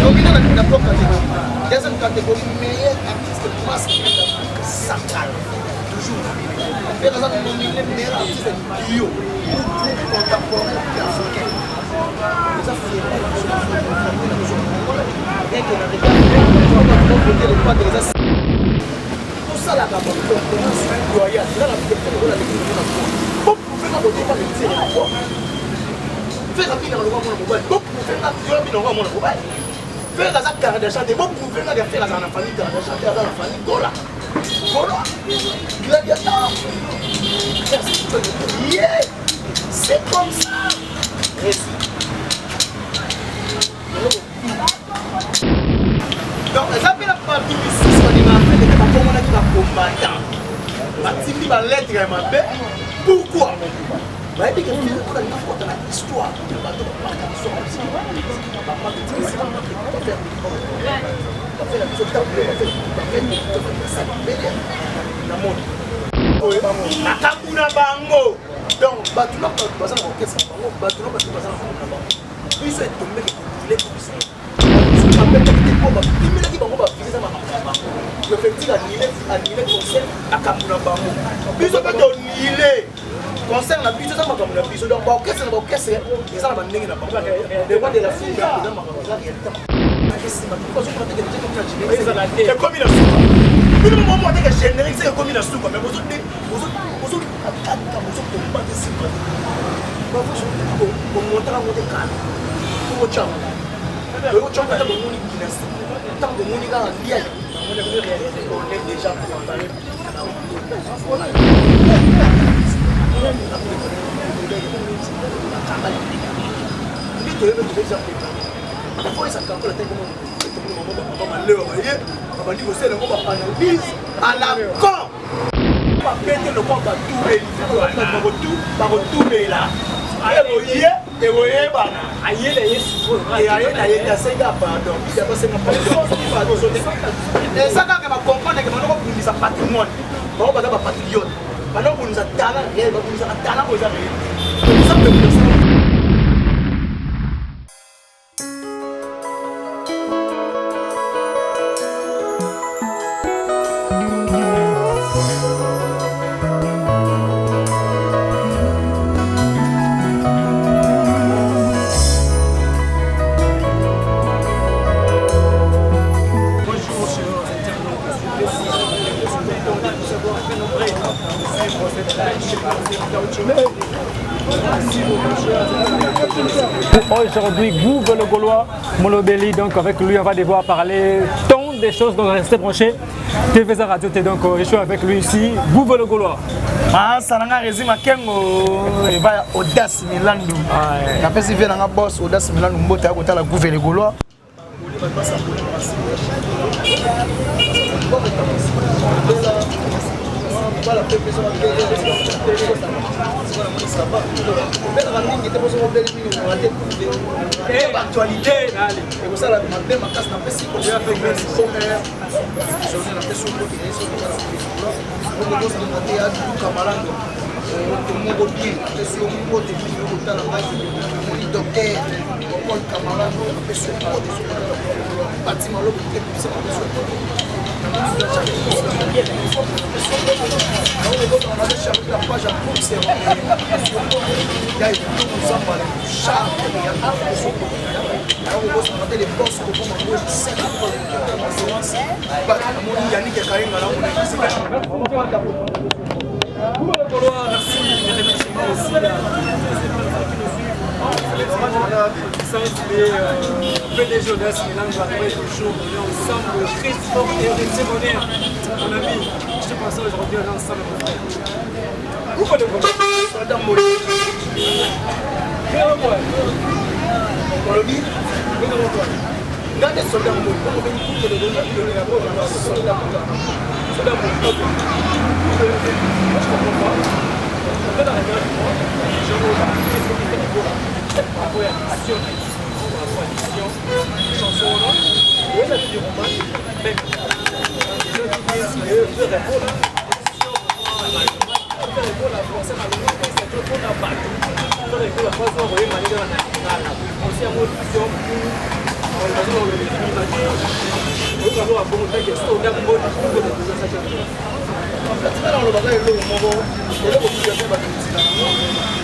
Nominé na trois catégories. Deuxième catégorie, meilleur artiste masculin d'Afrique centrale. Toujours nominé. Ferre aza nominé meilleur artiste duo ou groupe contemporain africain. Eza fierté na biso, fierté na biso congolais. Rien que na regard, voter le padre eza tosalaka baconcurrence loyale. Nga na bino lokola leki na bo prouve nga botoka letiere na kwa Ferre abinaka lokola mwana mobali, bo prouve nga yo abina lokola mwana mobali. Ferre aza Kardashian te, bo prouve nga ke Ferre azala na famille Kardashian te, aza na famille Gola. Gola, gladiateur. Yeah, c'est comme ça. Merci. Donc eza mpe na bato misusu balingaka mpe te, bakongonaki bacombattant, batindi balettre ya mabe. Pourquoi? Bayebi ke Ferre Gola alinga kota na histoire ya bato bamarka biso, bafela biso na moni makambo na bango. Donc bato na bato baza na orchestre na bango, bato na bato baza na makambo na bango. Biso etombeki kotule biso babetaki te mpo bapimelaki bango bavise, eza makambo na bango. Préfecture anile concert, makambo na bango. Biso mpe tonile concert na biso, eza makambo na biso. Donc baorchestre na baorchestre eza na bandenge na bango. Le roi de la fille eza makambo, eza réalité. Ekomi na suka, bino momo teke générique seke ekomi na suka, mais bozokaka, bozokombate nsima, bomontaka ngo te kala okotyango, oyotyango ata bomoni dynastie. Ntango bomoni kaka ndiaye, on est déjà préparé. Nde toyebi, toza déjà préparé. Faut ezalaka kola te mama malewa baye babandi kosala yango baanalyse à la con, babete lokola batubeli, bakotubela ye, ekoyebana. Aye na ye te, asenga pardon, asenga pardon. Eza kaka bacomprendre ke bando kobundisa patrimoine bango, baza bapatriote, bando kobundisa talent réel, babundisaka talent oyo eza réel. Bonjour chers internautes, nous avons très nombreux de suivre cette live. Aujourd'hui, Gouve le Gaulois, Molobeli, donc avec lui on va devoir parler tant des choses, donc restez branchés. TVZ Radio T, donc je suis avec lui ici, Gouve le Gaulois. Maasa na nga Resi Makengo eva ya Audace Milandu, napesi vie nanga boss Audace Milandu mbote ya kotala Gouve le Gaulois. Obelaka mingi te, poso obeli mingi okoka te actualité ekosala mabe makasi. Napesi okobosana te aduka malando moto moko bien. Napesi yo mbote mingi okotala ngai, omoni docteur Paul Kamalando, napesi yo mbote. Soki otala Pati Maloko te, bisa napesi yo mbote. La page ya course ya Zambala Charles, okobosana te le boss kokoma namoni Yannick Kayenga na mona. Merci, mes remerciements aussi à tous les personnes qui nous suivent. PDG Audace Milan, après toujours, on est ensemble, Christophe et Héritier Bonheur. Mon ami, je te pense aujourd'hui, on est ensemble, mon frère. Pourquoi le Soldat Moli olobi nga nde soldat Moli. Soldat Moli. Soldat Moli, ok. Moi, je comprends pas. Dans la région, je vois qu'est-ce que tu fais par rapport à l'addition, par rapport à l'addition, chanson, oui, la vie roman, même. Les gens qui disent, je réponds, français, Olobaka eloko moko, eloko mosusu bato tika yango,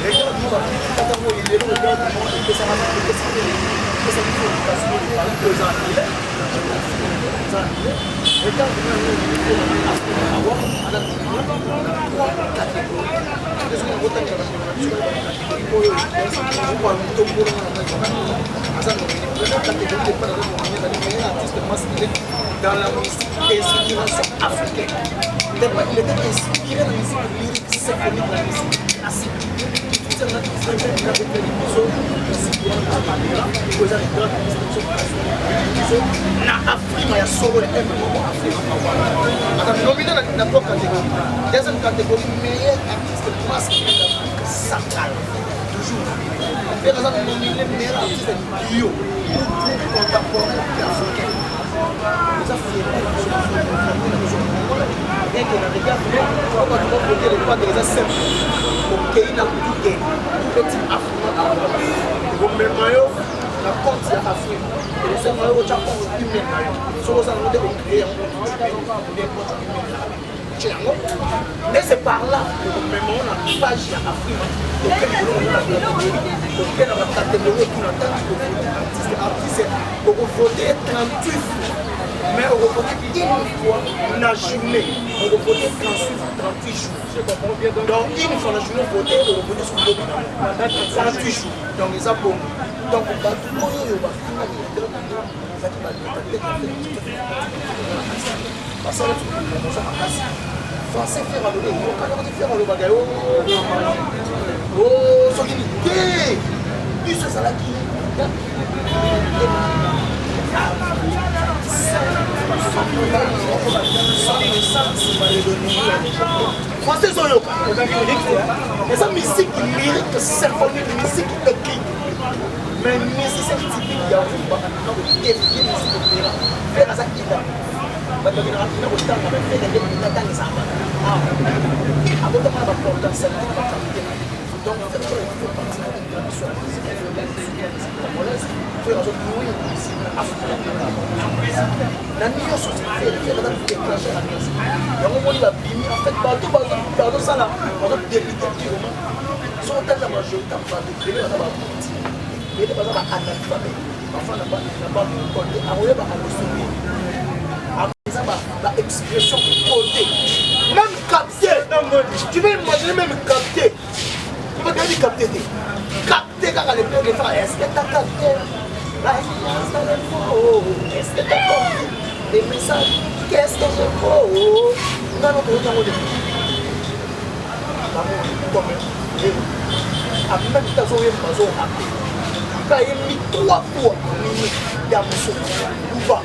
eloko moko bakata ngo, eloko moko epesaka epesaka biso occasion oyo eza na eza regarde awa ana trois catégories. Soki nakotangela bandeko na biso bacatégorie oyo tombolanga na aza nominé première catégorie de part, aza nominé ezali meilleur artiste masculin dans la musique inspiration africaine. Tellement il était inspiré dans la musique lyrique symphonique, la musique classique. Biso musique wana oyo eza grande biso na Afrima ya solo ya M moko Afrima. Aza nominé na trois catégories. Deuxième catégorie, meilleur artiste masculin d'Afrique centrale, toujours nominé. Mpe aza nominé meilleur artiste duo ou groupe contemporain africain. Eza fierté na biso, fierté na biso congolais. Rien que na regarde po bato bavote le Padre, eza simple. Okei na Google, obeti Afrima Awa, ekomema yo na compte ya Afrima, ekosenga yo otya compte email na yo. Soki oza nango te, ocrée yango, compte Gmail ou compte email na yo, tie yango nde c'est par là ekomema yo na page ya Afrima. Oke na bacatégorie otuna ntangi kovote artiste. Artiste okovote 38 fois, mais okovote une fois na journée, okovote 38 38 jours. Donc une fois na journée vote, okovote soki lobi nango 38 jours. Donc eza bongo. Donc bato oyo oyo bafingaki ezalaki badétracteur, basala promotion makasi. Français Ferre alobi eyokani yango te. Ferre alobaka yo soki ni te, biso ezalaki français ezoyoka. Eza musique lyrique symphonique, musique écrite, mais musicien typique ya rumba na kodéfier musique opéra. Ferre aza ida, bato bakendaka mpena kotanga, mais Ferre nde moto atangisaka bato, abotama na bapotentialité na baqualité na ye. Donc Ferre fait partie de la tradition ya musique congolaise. Ferre azonourrir musique africaine na nyonso. Ferre, Ferre aza déclencheur ya nyonso. Yango moni babimi. En fait, bato bazosala, bazodébute purement. Soki otali na majorité ya bato ebele, baza babuti ebele, baza baanalphabète, bafanda na baekole te, akoyeba akosombi eza baexpression codée, même capté. Tu peux imaginer, même capté, tu peux bien capter te, capté kaka le père de frère. Est-ce que t'as capté? Est-ce que t'as compris les messages? Qu'est-ce que je faut? Nga no toyoki yango te. Comme ameme te azoyemba, azorape mpe ayembi trois fois minute ya mosusu luba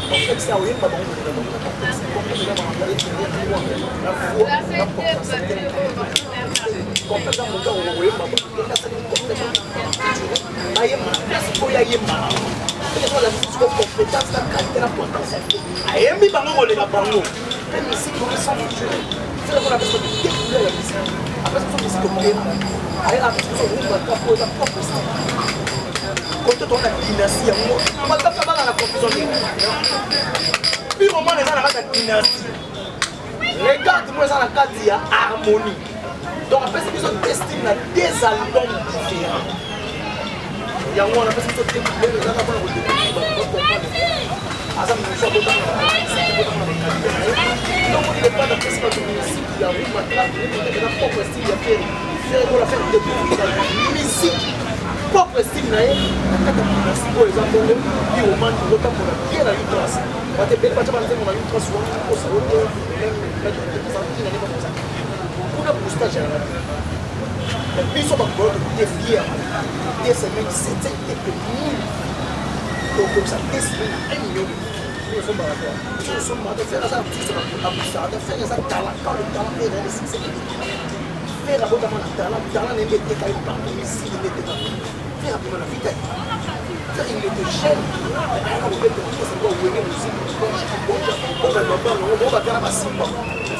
complexe ya oyemba bango koleka bango na complexe. Complexe eza na foi na potentialité. Complexe ya moto akoka koyemba, asali complexe ayemba na place oyo ayemba, siko compétence na qualité na potentialité, ayembi bango koleka bango. Mpe musique oyo sans futur, Ferre mpona apesa bato deux couleurs ya musique. Apesa biso musique opéra, apesa biso rumba trap oyo eza propre style. Kote toza na dynastie yango, matata bana na confusion te. Pyromane eza na kati ya dynastie, regarde moi eza na kati ya harmonie. Donc apesi biso deux styles na deux albums différents. Yango wana apesi biso deux couleurs, ezaka mpona kodécouvrir bato bacomprendre aza mosu abotama na baqualité na ye. Donc il est pas d'apesi bato musique ya rumba trap eza propre style ya Ferre. Ferre kola faire découvrir musique propre style na ye na kati ya dynastie oyo eza bongo. Pyromane okotambola bien na Utras, bato ebele batya banzembo na Utras wana, osalo te ntina nde bakoza kuna boostage ya te. Mais biso bakoyo todéfier yango 2 semaines, 7 et quelques mille, tokomisa 2 semaines na 1 million de osombaka te. Ferre aza artiste abusaka te. Ferre eza talent. Quand le talent est réel, succès est. Ferre abotama na talent, talent nde eteka ye partout, misiki nde eteka Ferre. Abima na vita. Ferre, il était jeune, ayaka kobeta orchestre ngo Wenge Musique, oyo bakana basimba.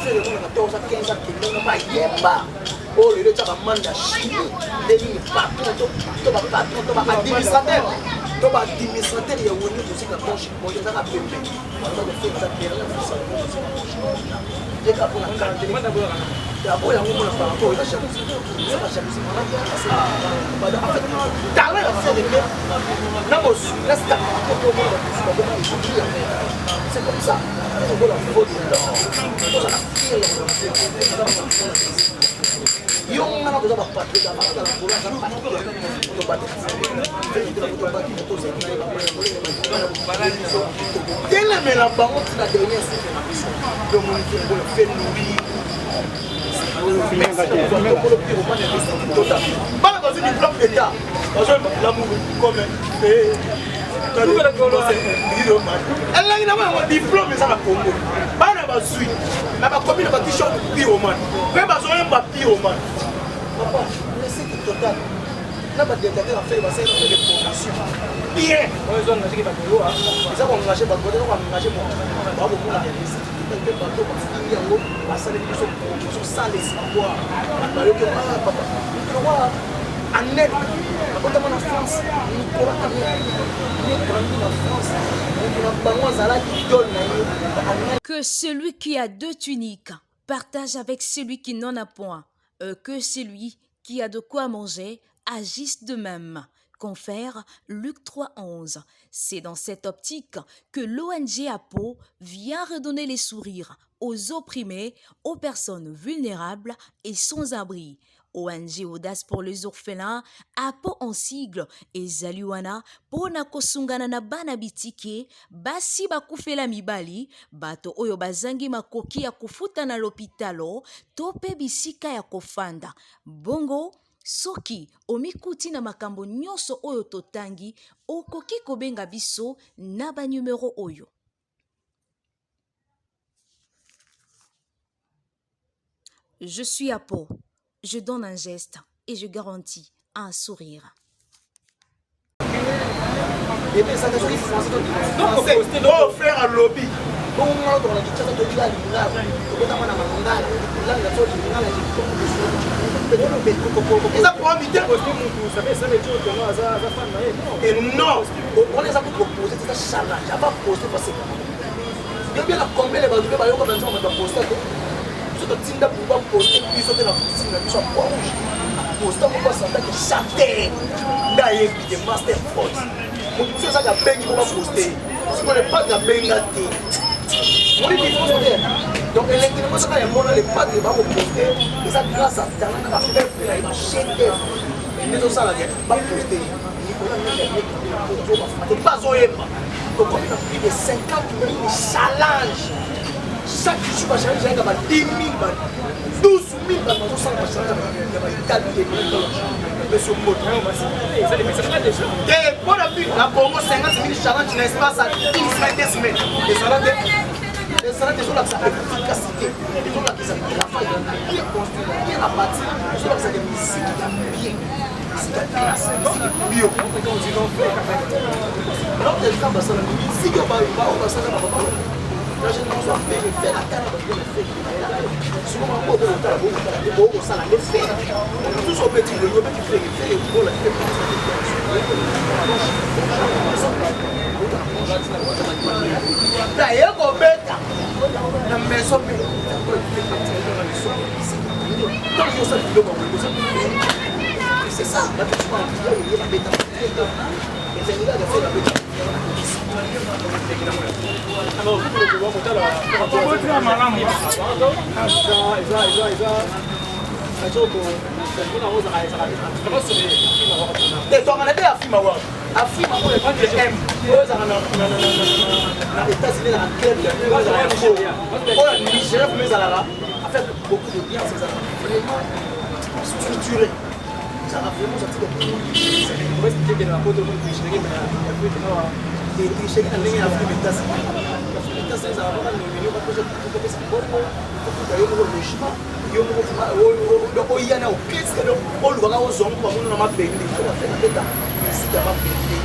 Ferre emonaka 14 ans, 15 ans, kendanga bayemba oyo lelo etiaka manda chimie nde nini, patron to bapatron to baadministrateur. To ba administrateur ya Wenge Musica Bonche Bonche ezaka pembe. Baza ko faire ça dernière fois ça Bonche Bonche. Yeka pour la carte. D'abord yango mona par rapport eza jalousie. Eza ba jalousie mona en fait talent ya faire de na bozwi na stabilité po mona bato bakoma ekoki ya c'est comme ça. Okola faute. Ozala fier ya yo nga na toza bapatri aza telemela bango tina dernier souffle na biso domonikola fe nourrir bana bazwi diplôme d'état bazoyemba l'amour comme elengi na yango diplôme eza na congo bana bazwi na bakomi na batishort piromane mpe bazoyemba piromane papa réussite totale na ba dictateur ya fere basali na promotion bien eza koengage bato eza koengage moto bakomona réussite totale mpe bato bafingi yango basaleli biso promotion sans le savoir bato bayoki ah papa moto lokola anel abotama na france nicolas anel ye grandi na france moto na bango azalaki idole na ye. Que celui qui a deux tuniques partage avec celui qui n'en a point, que celui qui a de quoi manger agisse de même. Confère Luc 3.11. C'est dans cette optique que l'ONG APO vient redonner les sourires aux opprimés, aux personnes vulnérables et sans abri. ONG Audace pour les orphelins, APO en sigle, ezali wana mpo na kosungana na bana bitike, basi bakufela mibali, bato oyo bazangi makoki ya kofuta na lopitalo to mpe bisika ya kofanda. Bongo soki omikuti na makambo nyonso oyo totangi, okoki kobenga biso na banumero oyo. Je suis à peau. Je donne un geste et je garantis un sourire. Oh frère alobi bongo nga tokona Kinshasa tobila lingala tobotama na mangala langa so lingala eza problème te. Et non, wana eza kopose, eza challenge ava poste parce que yo bien na combien de bato mpe bayoka banzonga bato baposta te. Biso totinda pour baposte biso te na piscine na biso ya Croix Rouge aposta moko asantaki chanteur nde ayebi te master voice. Moto mosusu ezaka abengi mpo baposte, siko le padre abenga te. Moni différence te. Donc elengi nango soka yango wana, le padre bakoposte eza grâce à talent na baœuvre na ye, bachef d'œuvre nde ezosalaka baposte. Nicolas Nete bazoyemba, tokomi na plus de 50 000 challenge chaque jour. Bachallenge ayaka ba 10 000, ba 12 000, bato bazosala bachallenge ya baitali. Epesi moto te mpona na Congo, 50 000 challenge na espace ya une semaine, 2 semaines, ezala te, ezala te. Ezolakisa efficacité, ezolakisa travail bien construit, bien abattu, ezolakisa ke musique ya bien, musique ya classe, musique bio. Donc eza basala musique oyo basala bapapa la génération afere fere atala bato na fere siko bango bokotala bokotala te bokosala nde fere mosusu obeti lelo obeti fere fere bola te. Aye kobeta na maison mpe ntango osala biloko c'est ça. Bato babeta ezalika ya fere babeta. Okotika malamu. Te, twangana te. Afima wa Afrima oyo m oyo ezalaka na États-Unis, na club oyo ezalaka oyo Nigeria vraiment ezalaka avec beaucoup d'audience, ezalaka vraiment structuré, ezalaka vraiment ozatika tricherie na ndenge ya Afrique États-Unis. Afrique États-Unis ezalaka kaka nomine kopesa mbongo, kofuta yo moko logement, yo moko donc oya na orchestre, donc olukaka ozwa moko bamono na mabende afeka beta musique ya mabende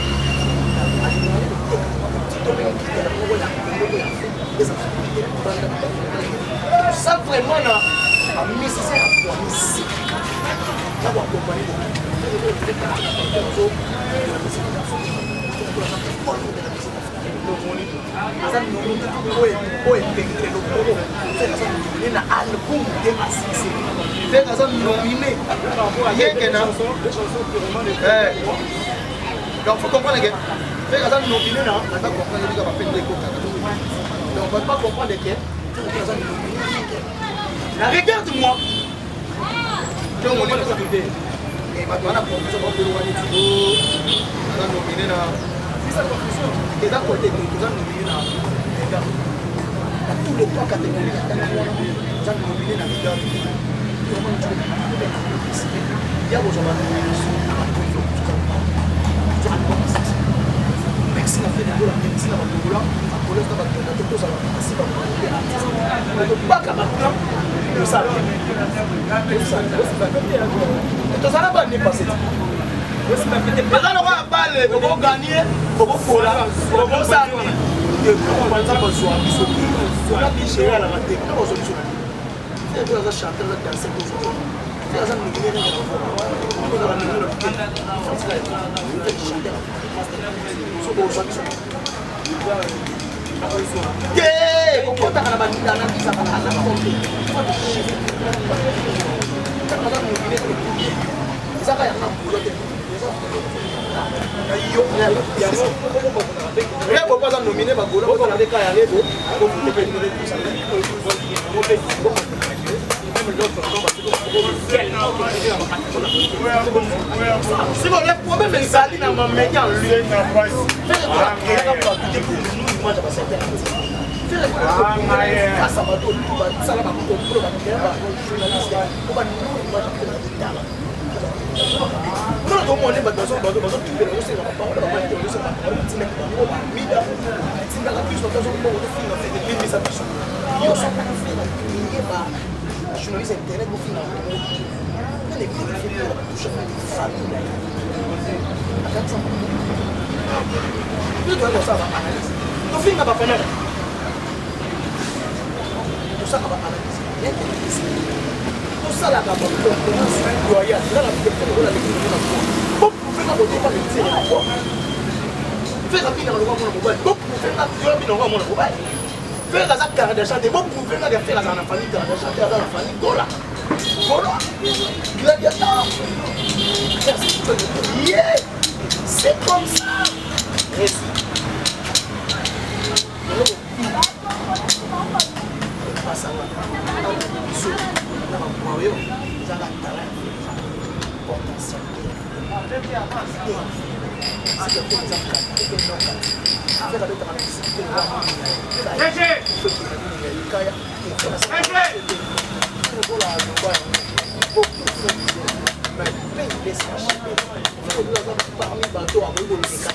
moko ya moko ya Afrique ezala ça vraiment na bamusicien ya musique na koaccompagne. Gola aza poids de la musique africaine. Aza nominé oyo oyo epengeli eloko moko. Ferre aza nominé na album te à succès. Ferre aza nominé yeke na donc faut comprendre que Ferre aza nominé na ata comprendre ndenge bapende ekotaka. Donc on va pas comprendre que Ferre aza nominé yeke na regarde moi. Bato wana confusion bakoloba neti aza nominé na eza kote te, toza nominé na regarde na tous les trois catégories ya ntango wana, toza nominé na regarde. Ya kozwa banomination na batrophée, merci na Ferre Gola, merci na bagola bagola na batonda te, tozala makasi, bakote artiste tobaka baplan, tosala tozala bane passé eza lokola bale, tokoganie, tokokola, tokosala banza bazwa biso te, ona bigere alaka te, na bazwa biso te. Ferre aza chanteur, aza danser, tozwa te, aza nominé ozala nominé na chanteur, so bozwa biso te, kokotaka na baanalyse anaconte aza nominé, ezaka yanga bolo te. Rebo mpo aza nominé, bagola bozala nde ka ya Rebo. Siko le problème ezali na mameki en lui. Face à bato basala bacomplot, bakrea bajournaliste po banino image ya tala mpona tomone bato bazotubela, bazosenga baparole, bamani te, bazosenga baparole, batindaki bango bamida, batindaka biso, bato azobongo tofinga Ferre, limbisa biso nyonso mpona Ferre aye. Ba journaliste internet bofinga bango nene, Ferre batouche famille na ye, akatisa biso, toyaki kosala baanalyse, tofinga bafenêtre, tosalaka baanalyse, tosalaka baconférence loyale. Nga na bikefere oyo aleki na boprouve nga kotoka métier na po Ferre abinaka lokwa mwana mobali, boprouve nga yo abinaka lokwa mwana mobali. Ferre aza Kardashian te, boprouve nga ke Ferre azala na famille Kardashian te, aza na famille Gola, Gola gladiateur. Yeah, c'est comme ça. Merci. Epasaka biso na bamoyo, ezaka talent, potentialité. Eza abetaka musique te, kaya lokola aloba mais il laisse aza parmi bato akoki koleka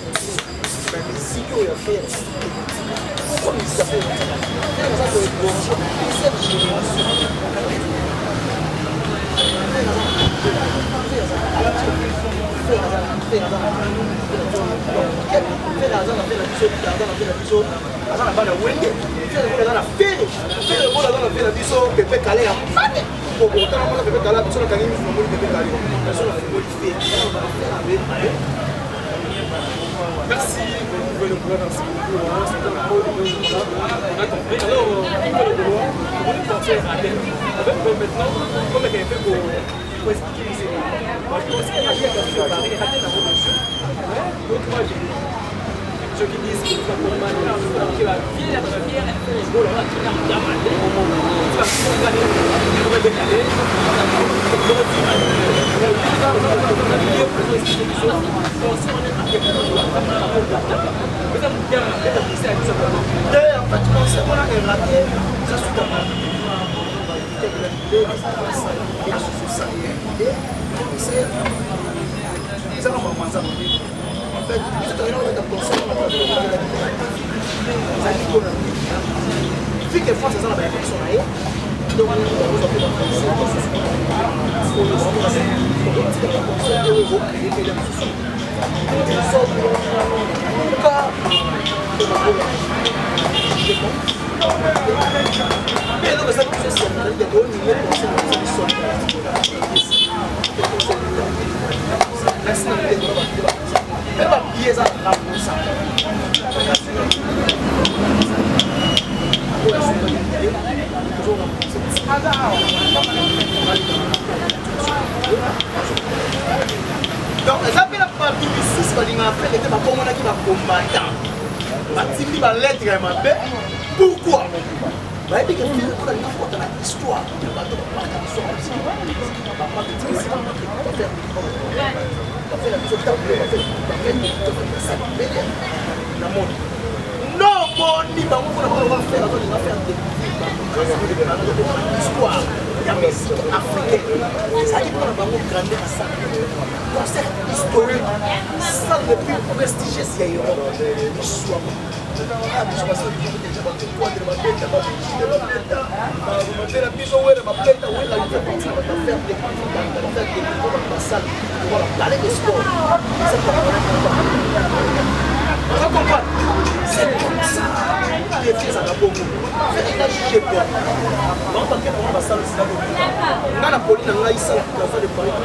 mais musique oyo ya Ferre. Pourquoi musique ya Ferre? Ferre aza koégorge plusieurs génération. Ferre aza na Ferre na biso, aza na Ferre na biso, aza na bana Wenge. Ferre Gola aza na Ferre, Ferre Gola aza na Ferre na biso. Pepe Kale ya mane otala mona Pepe Kale, biso nakangi misu, namoni Pepe Kale, biso na fungoli Ferre. Merci beaucoup, le Gaulois, merci beaucoup. C'est un beau. On a compris. Alors, le Gaulois, on est pensé à thème. Maintenant, comme il a fait pour expliquer ici. Moi, je pensais à la question Paris, raté la révolution. Donc, moi, j'ai ceux qui disent que tu vas pour mal, tu vas fier, fier, oh là là, tu vas bien mal, tu vas condamner, tu vas décaler, te. En fait, concert wana eraté, eza suka concert, eza na mama Nzambe. En fait, biso tokenda kobeta concert ezali mpona fike France, aza na baélection na ye, nde wana ozwa mpe baconcert mosusu oyo okotika, baconcert oyo ekocrée mpe mosusu luka. Mpe eloko eza biso esengeli toonime concert na biso. Merci na mpe babillet eza na rambosa. Ferre te babongonaki ba combattant batindi ba lettre ya mabe pourquoi bayebi ke Ferre mpona linga kota na histoire ya bato bamarka biso bamarka bafela biso na moni nomoni bango mpona bango bafela bazolinga faire découvrir histoire ya musique africaine ezalaki mpona bango grandeur asala concert historique salle le plus prestigieuse ya Europe eswama biso basala deja bato quadre babeta babijide babeta babela biso wera babeta wera batina bato faire découvrir bato faire découvrir bato basala lokola palais de sport oza comprendre c'est comme ça défi ezalaka bongo fete nga juge bon bango bakenda bango basala sika nga na poli na ngai sala plaza de paris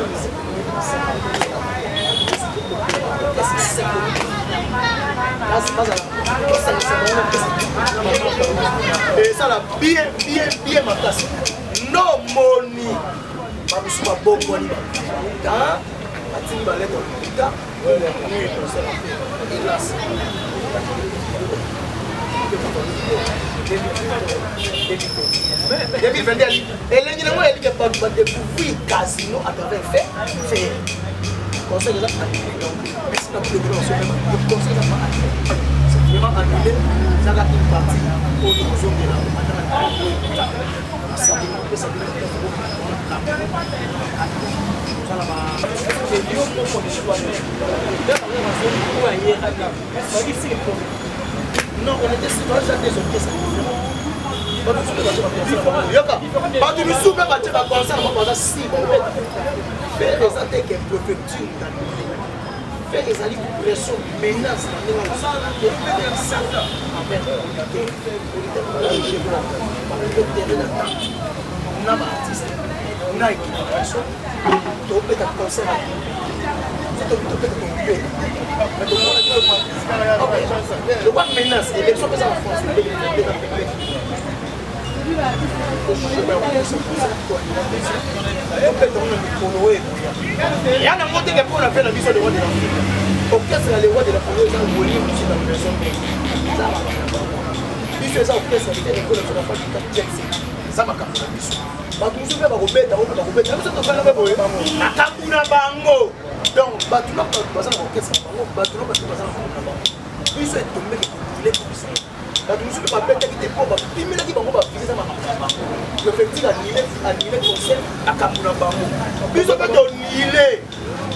Esala bien bien bien makasi nomoni bamosusu babongwani bakuta batindi baleta lokuta hélas depuis 22 elengi nango elike bato badécouvrir casino à travers fait fait conseil eza annulé donc merci na bino bino basomema conseil eza pas annulé c'est vraiment annulé ezaka une partie oyo tokozongela ata na asali kopesa bino Non, on était sur des orchestres différents. Yoka, bato misusu mpe batie baconcert bango baza si baobeta fere eza te ke préfecture d'annulé fere ezali pression menace na ndenge osala te envers autorité autorité terrain d'attente na baartiste na équipe na biso tobeta concert lokwa menace élection mpe eza na france tobeta ngo na mikolo oyo ekoya ya nango teke mpo na mpe na biso le roi de l'afrique orchestre ya le roi de la forêt eza woli biso na maison eza biso eza orchestre te lokola biso na fatika jackson eza makambo na biso bato mosusu mpe bakobeta oyo mpe bakobeta biso tofanda mpe boye makambo na bango donc bato na bato baza na orchestre na bango bato na bato baza na makambo na bango biso etombeki totile kobisa bato mosusu mpe babetaki te mpo bapimelaki bango bavise eza makambo na bango prefecture anile anile concert makambo na bango biso mpe tonile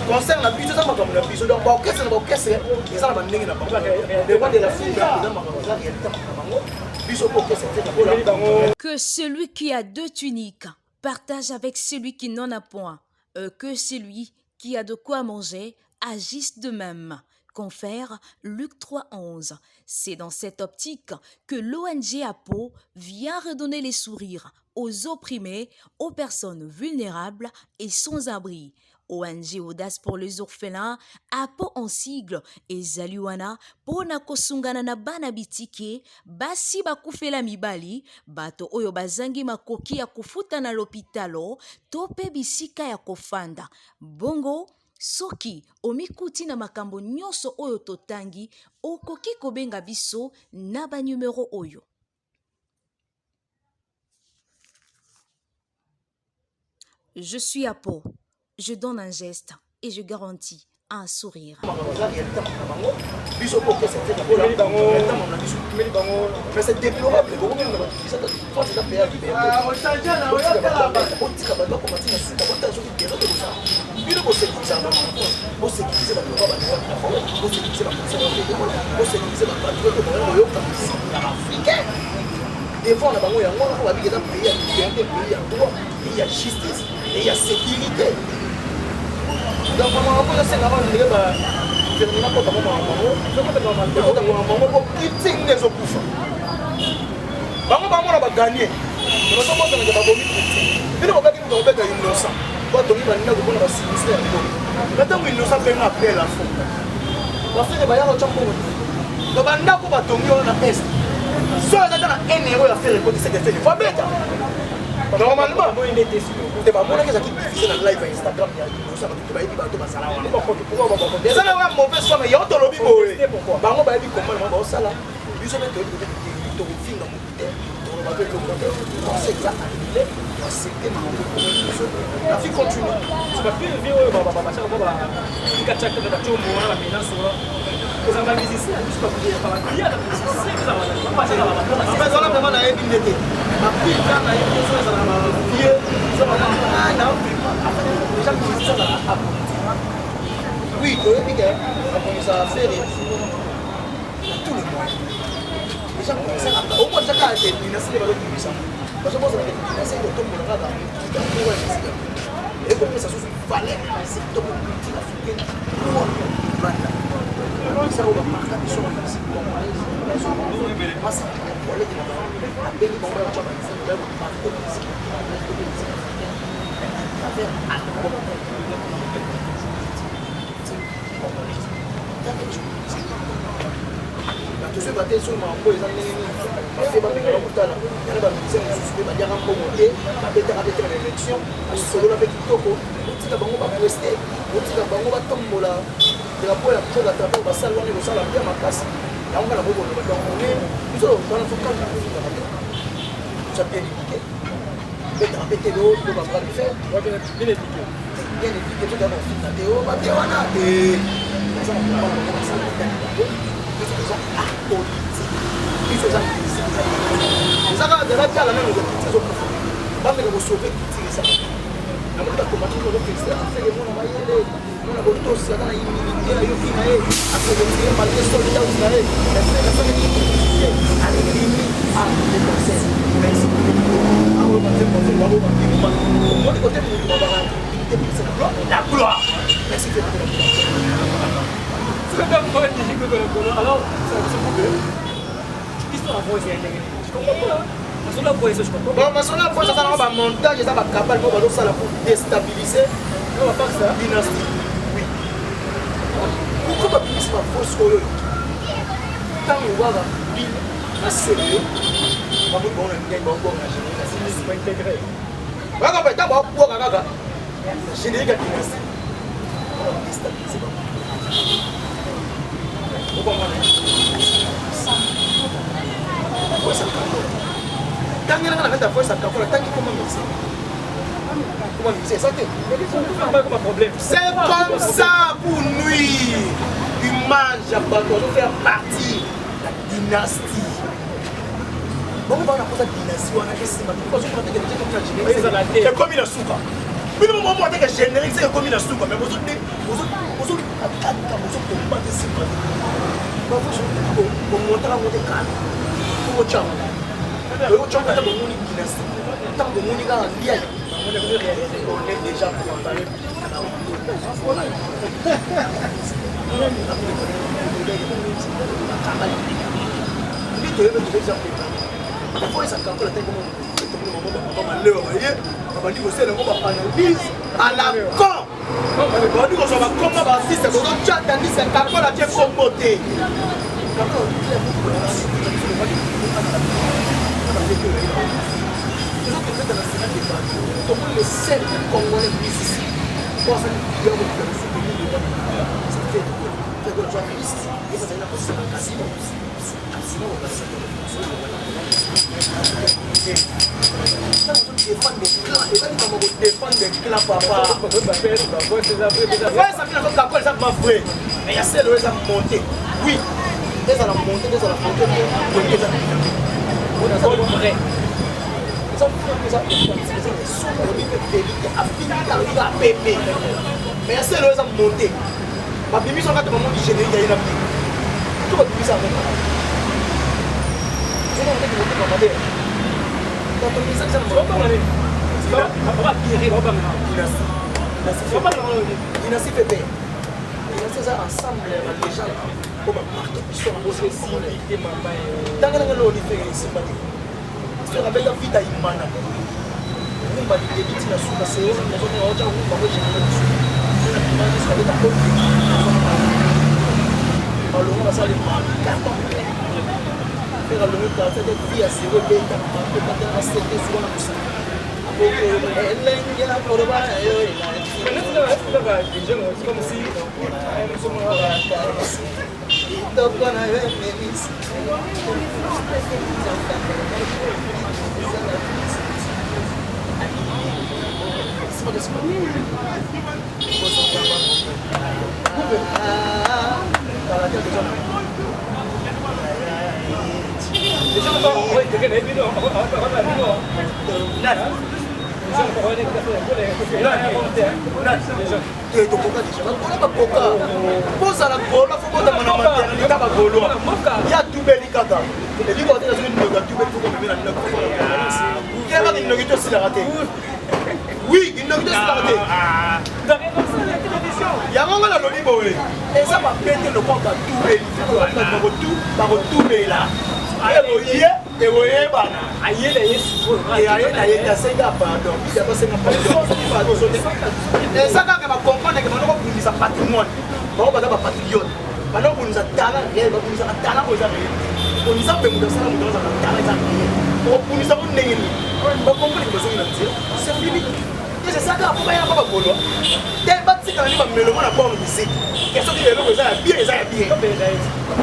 concert na biso eza makambo na biso donc baorchestre na baorchestre eza na bandenge na bango le roi de la foule eza makambo eza réalité makambo na bango biso mpe orchestre te bango Que celui qui a deux tuniques partage avec celui qui n'en a point, que celui qui a de quoi manger agisse de même. Confère Luc 3.11. C'est dans cette optique que l'ONG APO vient redonner les sourires aux opprimés, aux personnes vulnérables et sans abri. ONG Audace pour les orphelins, APO en sigle, ezali wana pona kosungana na bana bitike, basi bakufela mibali, bato oyo bazangi makoki ya kofuta na lopitalo to pe bisika ya kofanda. Bongo, soki omikuti na makambo nyonso oyo totangi, okoki kobenga biso na ba numero oyo. Je suis à Pau. Je donne un geste et je garantis un sourire. biso mpo okesa te mais c'est déplorable france eza pays ya liberté otika bato bakoma ntina suka botala soki désordre ekosala bino bosekirisaka bato na france bosekirise bato lokola bato na forêt bosekirise baconcert bosekirise bapatriote bakoya koyoka musique ya baafricain devant na bango yango wana babiki eza pays ya liberté pays ya droit pays ya justice pays ya sécurité donc makambo oyo esengaka ndenge ba gouvernement kota mwa makambo yango ekota makambo yango po critique nde ezokufa bango bamona baganie bazobosanaka babomi critique bino bobaki moto akobeta innocent po atongi bandako mpona basinistre ya mboka na ntango innocent mpe nga appel a fond bafere bayaka otya mbongo te to bandako batongi wana na est so eza ata na 1 euro ya fere ekoti seke fere fo abeta. Normalement te, bamonaki ezalaki diffusé na live ya Instagram ya liboso. Bato te bayebi, bato bazala wana. Eza na wana mauvaise foi, mais yango tolobi boye, bango bayebi komba na bango baosala. Biso mpe toyebi kote tokofinga motu te, tokoloba mpe eloko te. Conseil eza annulé, toaccepte makambo biso, la vie continue. Bapire oyo batiaka mpo batikatiaka na batiombo wana, bamenance wana, kozala bamusicien biso, bapia na musicien. Ezala vraiment nayebi nde te. Bapire kaka nayebi te, so ezala na bavie na déjà musicien azala apolitique. Oui, toyebi ke akomisaka Ferre na tous les moyens. Déjà au moins déjà kaka te dynastie nde bazobimisa, bazobozana ke dynastie ekotombola kaka moko ya musique, ekopesa susu valeur ya musique to culture africaine. Poa banda esa oyo bamarka biso na musique congolaise, masa collègue na bango abengi bango, bayotya banzembo, bayomarke musique congolaise to musique africaine à travers album culture congolaise. Bato soki bate soki makambo eza ndenge nini, bafe bamekaka kotala yana. Bamusicien mosusu mpe baliaka mbongo te, babetaka mpe te na baélection, basolola mpe kitoko. Botika bango bapreste, botika bango batombola drapeau ya mboka travers basale wana, ekosala bien makasi. Yango nga na bokoloba. Donc on est biso wana, tokanga kofingaka te, toza bien éduqué, betaka mpe te to babras de fer. Bien éduqué. Bien éduqué, tokaka kofinga te. O bate wana te, baza na komba bango, basala etali bango. Biso toza apolitique, biso eza musique, eza kaka dela tiala nano culture ezokufa, bameka kosauve culture. Eza namoni bakomati ozofélicité Ferre, mona mayele, mona botosi, aza na humilité, ayoki na ye, aseretire malgré sold out na ye. Ferre asalaki humilité, alimi a le concert. Merci. Omoni kote motu babaka humilité pour la gloire, la gloire. Merci Ferre. Alors, s'il vous plaît, histoire ya voice ya ndenge nini? Je comprends pas. Masolo ya voice, je comprends. Bon, masolo ya voice azalaka bamontage, eza bakabale mpo bazosala pour déstabiliser dynastie. Oui, pourquoi babimisi bavoice oyo oyoki ntango kaka bile na sele bamoni bango na ndenge babwaka na générique? Kaka mpe ntango babwaka kaka générique ya dynastie, déstabiliser bango. Okomona voice ya Kakola, tangelaka na kati ya voice ya Kakola, tangi koma musicien, koma musicien, eza te. C'est comme ça pour nuire image ya bato azofaire partie ya dynastie. Bango bana koza dynastie wana esimba, bazomona teke déjà ekomi na suka. Bino momona teke générique se ekomi na suka, mais bozokaka, bozokombate esimba te. Bomontaka ngo te kala okotyango, oyotyango ata bomoni dynastie, ntango bomoni kaka ndiai, on est déjà préparé. Nde toyebi, toza déjà préparé. Fo ezalaka kola te. Komona malewa baye babandi kosala yango, baanalyse à la con, babandi kozwa bakoma baartiste, bozotya tandis Kakola tie kombo te. Tozokopeta na sénat de bato, tomoni le seul Congolais musicien po asali video kokita na soutenir le Ferre, zwa liste ye bazali na kosala casino, casino. Défendre clan, eza likambo kodéfendre clan, papa. Kakola eza ma vrai, mais ya sele oyo eza monté. Oui, ezala monté, ezala monté te, eza vrai. Eza vrai, eza eza soki olobi mpe vérité, afingi alobi kaka pepe, mais ya sele oyo eza monté. Babimisi kaka, bamoni générique aye na bino to babimisi yango ozomona motema mabe. Bato misakisa na dynastie pepe. Dynastie eza ensemble ya balégende oyo bamarke biso na ntango loni. Ferre esimba te. Ferre abeta vita imana, rumba lidebi ntina suka seozomona otya rumba ngo générique suka abeta balongo, basali carton plein. Ferre alongi quartier te, vie ya zero ebeta, na sete suka na mosala. Elengi ya koloba na yo elandi. Kitoko na yo emelisi. Tokoka deja bakola bakoka bozala gola fo botama na maternité bagoloa ya tubeli kaka elingo ate nazoki ndoki ya tubeli fo komeme na ndako kaka kindoki tosilaka te. Oui, kindoki tosilaka te. Yango nga nalobi boye, eza mabete lokola batubeli, bakotubela ekoye ekoyebana. Aye na ye te, asenga pardon, bibi akosenga pardon. Eza kaka bacomprendre ke banda kobundisa patrimoine, bango baza bapatriote, banda kobundisa talent réel, babundisaka talent oyo eza réel te. Po Nzambe moto asala moto azalaka talent eza réel, okobundisa ngo ndenge nini? Bacomprendre ke bazongi na nzela, c'est fini. Eza kaka mpo bayaka bagoloa te, batikala nde bameloma na borne musique ke soki eloko eza ya bien, eza ya bien.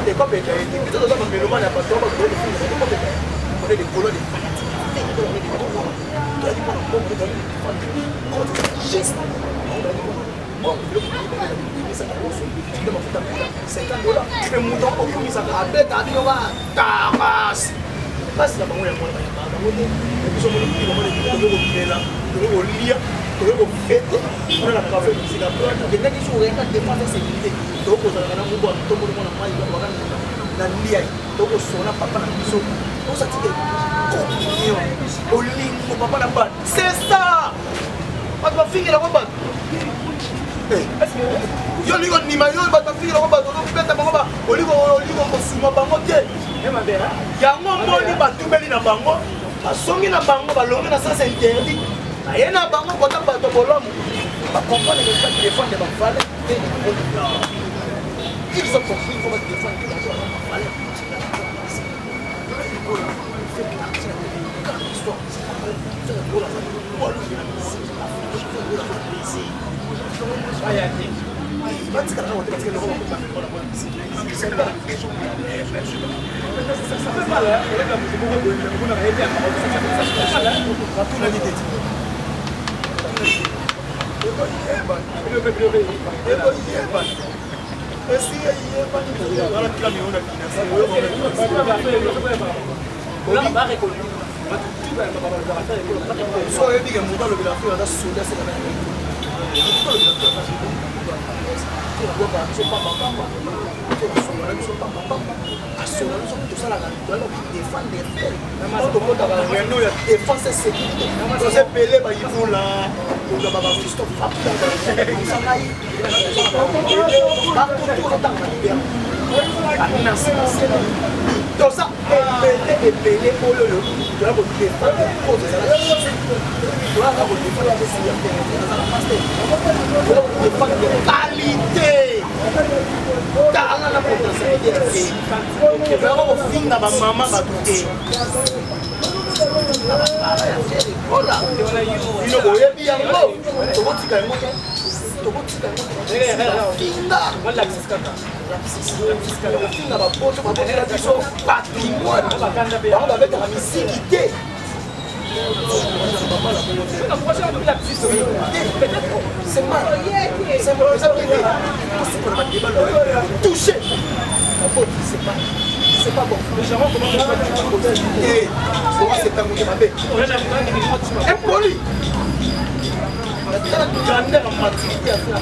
Ekopeta ye te. Biso toza bameloma na bato bagolo, ekopeta. On est des Gaulois, des fanatiques, on est des Gaulois, toyaki mpona mbongo, toyaki défendre juste mbongo, biloko emisaka nyonso nde mafuta 50 $. Mpe moto akokumisaka abeta bino ba taras mpasi na bango yango wana, bayambaka bango te. Biso moni bango tokoki komela, tokoki kolia, tokoki kofêter kuna na café musique. Tokendaki so oyaka défense ya sécurité, tokozalaka na ngubu ya tomboli mwana mai waka na ndiai, tokosona papa na biso, tosatike communion, bolingo papa na bana. C'est ça, bato bafingelako bato. Yo olingi kondima, yo bato bafingelako bato, ozobeta bango, olingo kosuma bango te. Yango moni batubeli na bango, basongi na bango, balongi na sens interdit, baye na bango kota bato bolamu, bacomprendre que ba défendre bavaleur te. Ils ont compris, il faut ba défendre bato baza bavaleur. Fait partie de la grande histoire. Ferre Gola aza poids na musique Afrique. Ferre Gola aza plaisir. Batikala kaka te, batikala eloko bakomona bona musique. C'est pas Ça fait mal, hein. Batunaki te, ekoyebana, ekoyebana, esi eyebani. Wana kila mio na so oyebi ke moto alobela Afrika aza soda, seka na moto alobela Afrika biso pambapamba, asola biso pambapamba, asola biso. Tosalaka toyaka kodéfendre Ferre, tokotaka réunion ya défense et sécurité, toza ebele, bayibula kozwa bafiston ngai batoto ozotanga balibera. Merci, toza ebele ebele oyo oyo toya kodéfendre cause ezala, toyaka kodéfendre ya Ferre, azala paster, toya kodéfendre qualité, talent na potentialité ya Ferre. Toyaka kofinga bamama bato te na babara ya Ferre Gola. Bino boyebi yango, tokotika yango te, tokotika yango te. Finga kofinga bapoto babotela biso patrimoine, bango babetaka misiki te. C'est mal, c'est mal, eza bien te. Tosukola badébat touché baboti, c'est pas bon. Oasetango te, mabe, impoli. Tala grandeur ya maturité ya Ferre.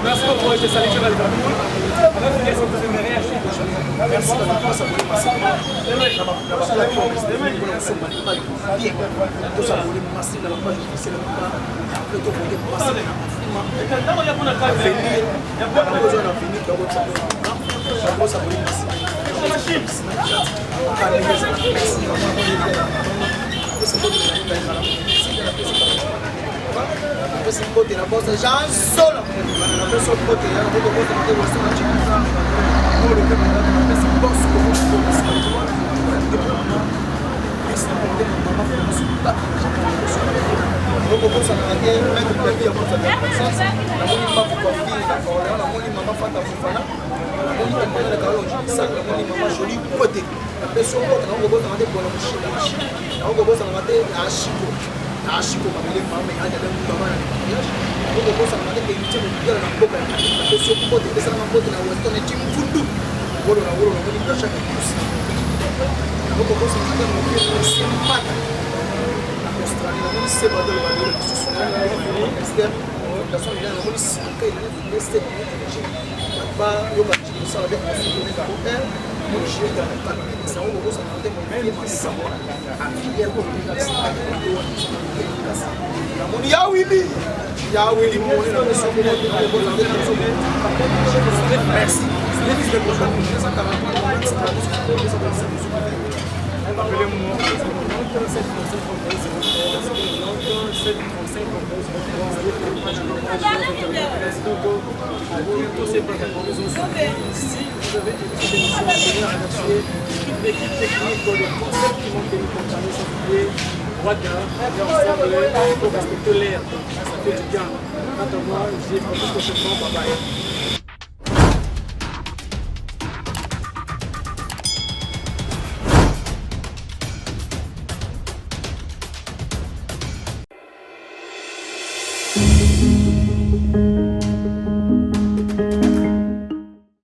Merci beaucoup, je salue Liverpool. Est-ce que vous aimeriez acheter quelque chose? Merci, tosabonner massivement na baplateforme, bien, tosabonner massivement na bapage officielle ya papa. Après tovote massivement na Afrima Avenir, ozwa na Avenir, tosabonner massivement. Napesi mbote na Yannick Kayekala, Sida, napesi napesi mbote na boss Jean Sola, napesi mbote ya mbote mbote na te Weston na Chikuza, Ngolo pe napesi boss Koko Merci na mbote na mama Florence Baki. Okokosanaka te maître David ya Mozart ya Puissance, namoni Mafu Coiffure na Orléans, namoni mama Fata Fofana, namoni Emmanuel Kalonji Isaac, namoni mama Jolie Kwete, napesi yo mbote. Nakokobosana te Bwana Moshinga Machine, nakokobosanaka te Ashiko Ashiko Mabele Mame Adada Mama na mariage, nakokobosanaka te Héritier Mokugala na mboka ya Afrique, napesi yo mbote. Epesanaka mbote na Weston Etimfundu Wolo na Wolo, namoni Blanchard Kipusi, nakokobosanaka te Mokili Sempata na Australie, namoni Sebadolo Badolo lisusu Esther Fondation Milan, namoni Sika Elene bayoka kosala bien namoni Jeta sango kokosana te mokie Masango namoni Yawili Yawili moni na biso. Merci. Appelez-moi 07 35 31 07 35 31. Donc, à tous ces plateformes nous ont suivis. Si vous avez aimé cette émission, je voudrais remercier toute l'équipe technique, le concept qui m'ont tenu compagnie, sans oublier Wada, et ensemble, il faut respecter l'air, donc ça fait du bien. Quant à moi, j'ai prochainement, bye bye.